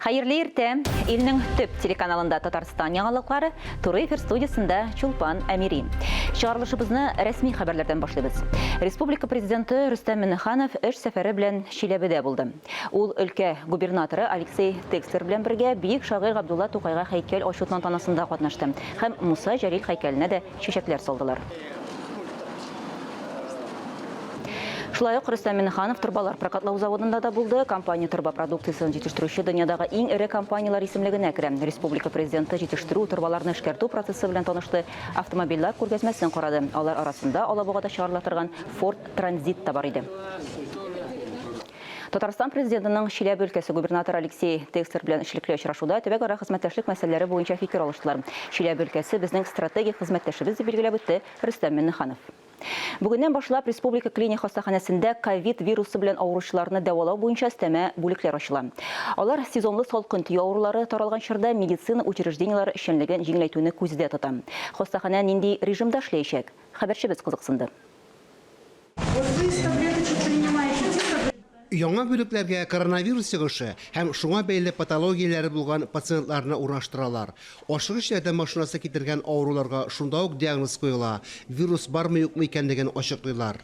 Хәерле иртә! Илнең төп телеканалында Татарстан яңалыклары, туры эфир студиясендә Чулпан Әмири. Чыгарылышыбызны рәсми хәбәрләрдән башлыйбыз. Республика Президенты Рөстәм Миңнеханов эш сәфәре белән Чиләбедә булды. Ул өлкә губернаторы Алексей Текслер белән бергә бөек шагыйрь Габдулла Тукайга һәйкәл ачу тантанасында катнашты һәм Муса Җәлил һәйкәленә дә чәчәкләр салдылар. Шулай ук Рөстәм Миңнеханов торбалар прокатлау заводында да булды. Компания торба продукциясен җитештерүче дөньядагы иң эре компанияләр исемлегенә керә. Республика Президенты җитештерү, торбаларны эшкәртү процессы белән танышты, автомобильләр күргәзмәсен карады. Алар арасында Алабугада чыгарыла торган Ford Transit та бар иде. Татарстан Президентының Чиләбе өлкәсе губернаторы Алексей Текслер белән эшлекле очрашуда төбәкара хезмәттәшлек мәсьәләләре буенча фикер алыштылар. Чиләбе өлкәсе безнең стратегик хезмәттәшебез, дип билгеләп үтте Рөстәм Миңнеханов. Бүгеннән башлап Республика клиник хастаханәсендә ковид вирусы белән авыручыларны дәвалау буенча өстәмә бүлекләр ачыла. Алар сезонлы салкын тию авырулары таралган чорда медицина учреждениеләре эшчәнлеген җиңеләйтүне күздә тота. Хастаханә нинди режимда эшләячәк? Хәбәрчебез кызыксынды. Яңа бүлекләргә коронавирус йогышы һәм шуңа бәйле патологияләре булган пациентларны урнаштыралар. Ашыгыч ярдәм машинасы китергән авыруларга шунда ук диагноз куела, вирус бармы-юкмы икәнлеген ачыклыйлар.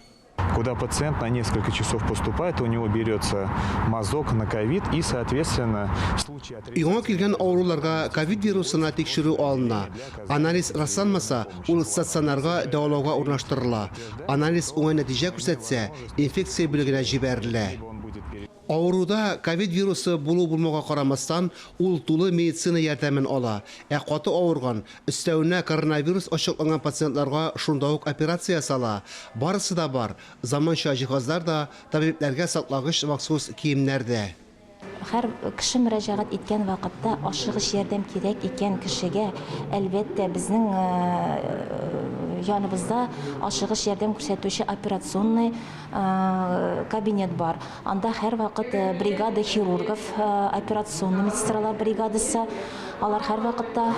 Куда пациент на несколько часов поступает, у него берется мазок на ковид и, соответственно, в случае Яңа килгән авыруларга ковид вирусына тикшерү алына. Анализ расланмаса, ул стационарга дәвалауга урнаштырыла. Анализ уңай нәтиҗә күрсәтсә, инфекция бүлегенә җибәрелә. Авыруда ковид вирусы булу-булмауга карамастан, ул тулы медицина ярдәмен ала. Ә каты авырган, өстәвенә коронавирус ачыкланган пациентларга шунда ук операция ясала. Барысы да бар, заманча җиһазлар да, табибләргә саклагыч махсус киемнәр дә. Һәр кеше мөрәҗәгать иткән вакытта ашыгыч ярдәм кирәк икән кешегә, әлбәттә, безнең яныбызда ашыгыч ярдәм күрсәтүче операционный кабинет бар. Анда һәрвакыт бригада хирургов, операционный медсестралар бригадасы, алар һәрвакытта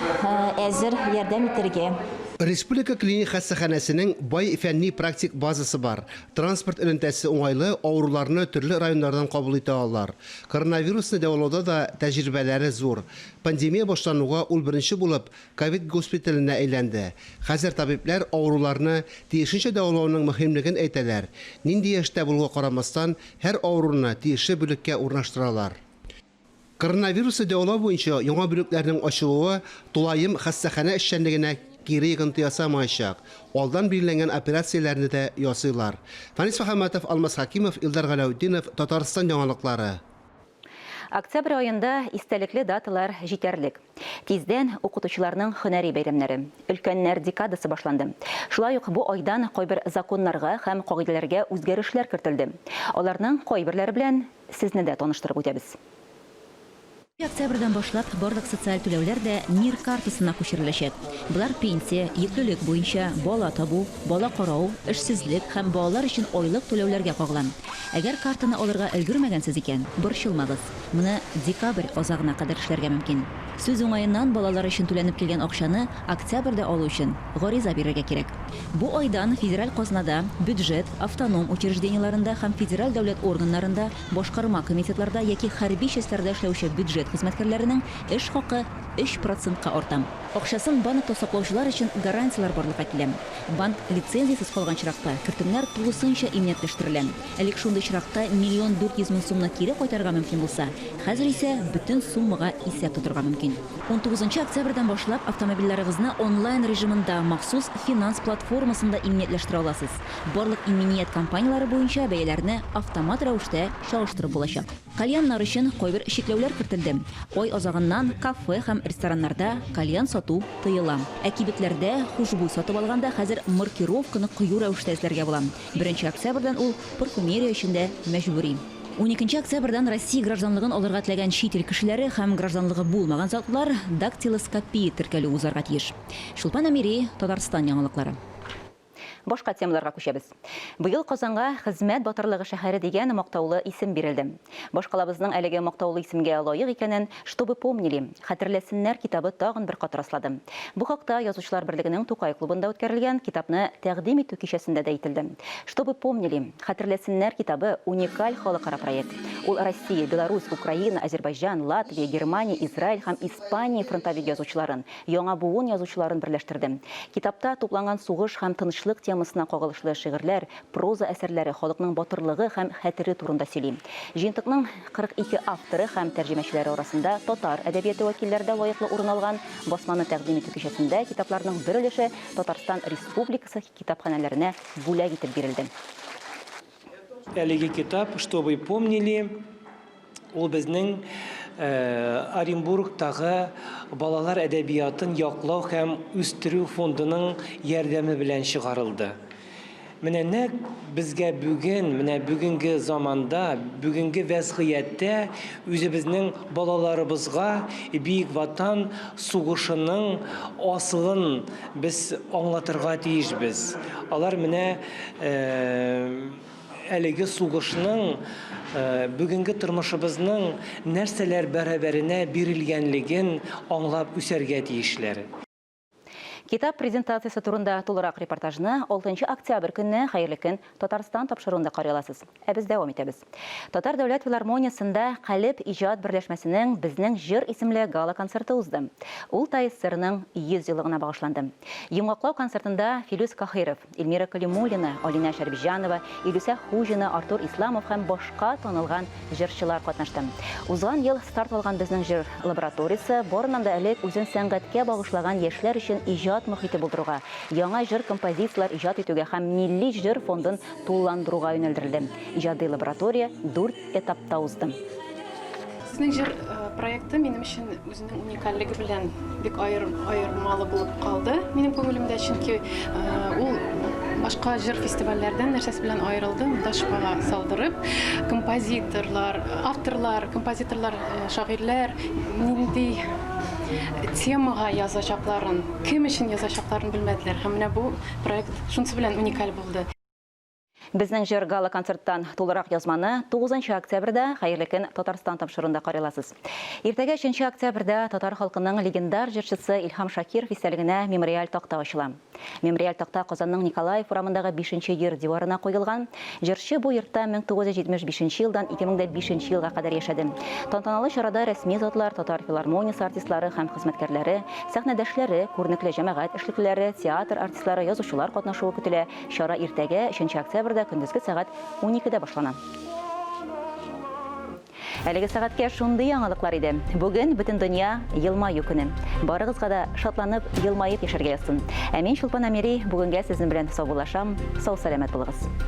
әзер ярдәм итәргә. Республика клиник хастаханәсенең бай фәнни-практик базасы бар. Транспорт элемтәсе уңайлы, авыруларны төрле районнардан кабул итә алалар. Коронавирусны дәвалауда да тәҗрибәләре зур. Пандемия башлануга ул беренче булып ковид госпиталенә әйләнде. Хәзер табибләр авыруларны тиешенчә дәвалауның мөһимлеген әйтәләр. Нинди яшьтә булуга карамастан, һәр авыруны тиешле бүлеккә урнаштыралар. Коронавирусны дәвалау буенча яңа бүлекләрнең ачылуы тулаем хастаханә эшчәнлегенә кире йогынты ясамаячак. Алдан билгеләнгән операцияләрне дә ясыйлар. Фәнис Мөхәммәтов, Алмаз Хәкимов, Илдар Галәүтдинов, Татарстан яңалыклары. Октябрь аенда истәлекле даталар җитәрлек. Тиздән укытучыларның һөнәри бәйрәмнәре, Өлкәннәр декадасы башланды. Шулай ук бу айдан кайбер законнарга һәм кагыйдәләргә үзгәрешләр кертелде. Аларның кайберләре белән Сезне дә таныштырып үтәбез. Октябрьдән башлап барлык социаль түләүләр дә Мир картасына күчереләчәк. Болар пенсия, йөклелек буенча, бала табу, бала карау, эшсезлек һәм балалар өчен айлык түләүләргә кагыла. Әгәр картаны алырга өлгермәгәнсез икән, борчылмагыз, моны декабрь азагына кадәр эшләргә мөмкин. Сүз уңаеннан, балалар өчен түләнеп килгән акчаны октябрьдә алу өчен гариза бирергә кирәк. Бу айдан федераль казнада, бюджет, автоном учреждениеләрендә һәм федераль дәүләт органнарында, башкарма комитетларда яки хәрби частьләрдә эшләүче бюджет хезмәткәрләренең эш хакы өч процентка арта. Акчасын банкта саклаучылар өчен гарантияләр барлыкка килә. Банк лицензиясез калган очракта, кертемнәр тулысынча иминиятләштерелә. Элек шундый очракта миллион 400 мең сумны кире кайтарырга мөмкин булса, хәзер исә бөтен суммага исәп тотырга мөмкин. Унтугызынчы октябрьдән башлап автомобильләрегезне онлайн режимында махсус финанс платформасында иминиятләштерә аласыз. Барлык иминият компанияләре буенча бәяләрне автомат рәвештә чагыштырып булачак. Кальяннар өчен кайбер чикләүләр кертелде. Ай азагыннан кафе һәм рестораннарда кальян сату тыела. Ә кибетләрдә хушбуй сатып алганда хәзер маркировканы кыю рәвештә эзләргә була. Беренче октябрьдән ул парфюмерия өчен дә мәҗбүри. Уникенче октябрьдән Россия гражданлыгын алырга теләгән чит ил кешеләре һәм гражданлыгы булмаган затлар дактилоскопия теркәлү узарга тиеш. Чулпан Әмири, Татарстан яңалыклары. Башка темаларга күчәбез. Быел Казанга Хезмәт батырлыгы шәһәре дигән мактаулы исем бирелде. Башкалабызның әлеге мактаулы исемгә лаек икәнен Чтобы помнили, Хәтерләсеннәр китабы тагын бер кат раслады. Бу хакта Язучылар берлегенең Тукай клубында үткәрелгән китапны тәкъдим итү кичәсендә дә әйтелде. Чтобы помнили, Хәтерләсеннәр китабы, уникаль халыкара проект. Ул Россия, Беларусь, Украина, Азербайҗан, Латвия, Германия, Израиль һәм Испания фронтовик язучыларын, яңа буын язучыларын берләштерде. Китапта тупланган сугыш һәм тынычлык темасына кагылышлы шигырьләр, проза әсәрләре халыкның батырлыгы һәм хәтере турында сөйли. Җыентыкның 42 авторы һәм тәрҗемәчеләре арасында татар әдәбияты вәкилләре дә лаеклы урын алган. Басманы тәкъдим итү кичәсендә китапларның бер өлеше Татарстан Республикасы китапханәләренә бүләк итеп бирелде. Әлеге китап Чтобы помнили ул безнең Оренбургтагы балалар әдәбиятын яклау һәм үстерү фондының ярдәме белән чыгарылды. Менә нәкъ безгә бүген, менә бүгенге заманда, бүгенге вәзгыятьтә үзебезнең балаларыбызга Бөек Ватан сугышының асылын без аңлатырга тиешбез. Алар менә әлеге сугышның, бүгенге тормышыбызның нәрсәләр бәрабәренә бирелгәнлеген аңлап үсәргә тиешләр. Китап презентациясе турында тулырак репортажны 6 октябрь көнне Хәерле көн, Татарстан тапшыруында карый аласыз. Ә без дәвам итәбез. Татар дәүләт филармониясендә Калеб иҗат берләшмәсенең Безнең җыр исемле гала-концерты узды. Ул ТАССРның 100 еллыгына багышланды. Йомгаклау концертында Филүс Каһиров, Эльмира Калимуллина, Алинә Шәрипҗанова, Илүсә Хуҗина, Артур Исламов һәм башка танылган җырчылар катнашты. Узган ел старт алган Безнең җыр лабораториясе барыннан да элек үзен сәнгатькә багышлаган яшьләр өчен иҗат мохите булдыруга, яңа җыр композицияләр иҗат итүгә һәм милли җыр фондын тулыландыруга юнәлдерелде. Иҗади лаборатория дүрт этапта узды. Сезнең җыр проекты минем өчен үзенең уникальлеге белән бик аермалы булып калды минем күңелемдә, чөнки ул башка җыр фестивальләрдән нәрсәсе белән аерылды? Монда шпага салдырып, композиторлар, авторлар, композиторлар, шагыйрьләр нинди темага язачакларын, кем өчен язачакларын белмәделәр. Һәм менә бу проект шунысы белән уникаль булды. Безнең җыр гала-концерттан тулырак язманы 9 октябрьдә Хәерле көн, Татарстан тапшыруында карый аласыз. Иртәгә 3 октябрьдә татар халкының легендар җырчысы Илһам Шакиров истәлегенә мемориаль такта ачыла. Мемориаль такта Казанның Николаев урамындагы 5 йорт диварына куелган. Җырчы бу йортта 1975 елдан 2005 елга кадәр яшәде. Тантаналы чарада рәсми затлар, татар филармониясе артистлары һәм хезмәткәрләре, сәхнәдәшләре, күренекле җәмәгать эшлеклеләре, театр артистлары, язучылар катнашуы көтелә. Чара иртәгә, өченче октябрьдә, көндезге сәгать уникедә башлана. Әлеге сәгатькә шундый яңалыклар иде. Бүген Бөтендөнья елмаю көне. Барыгызга да шатланып, елмаеп яшәргә язсын. Ә мин, Чулпан Әмири, бүгенгә сезнең белән саубуллашам. Сау-сәламәт булыгыз.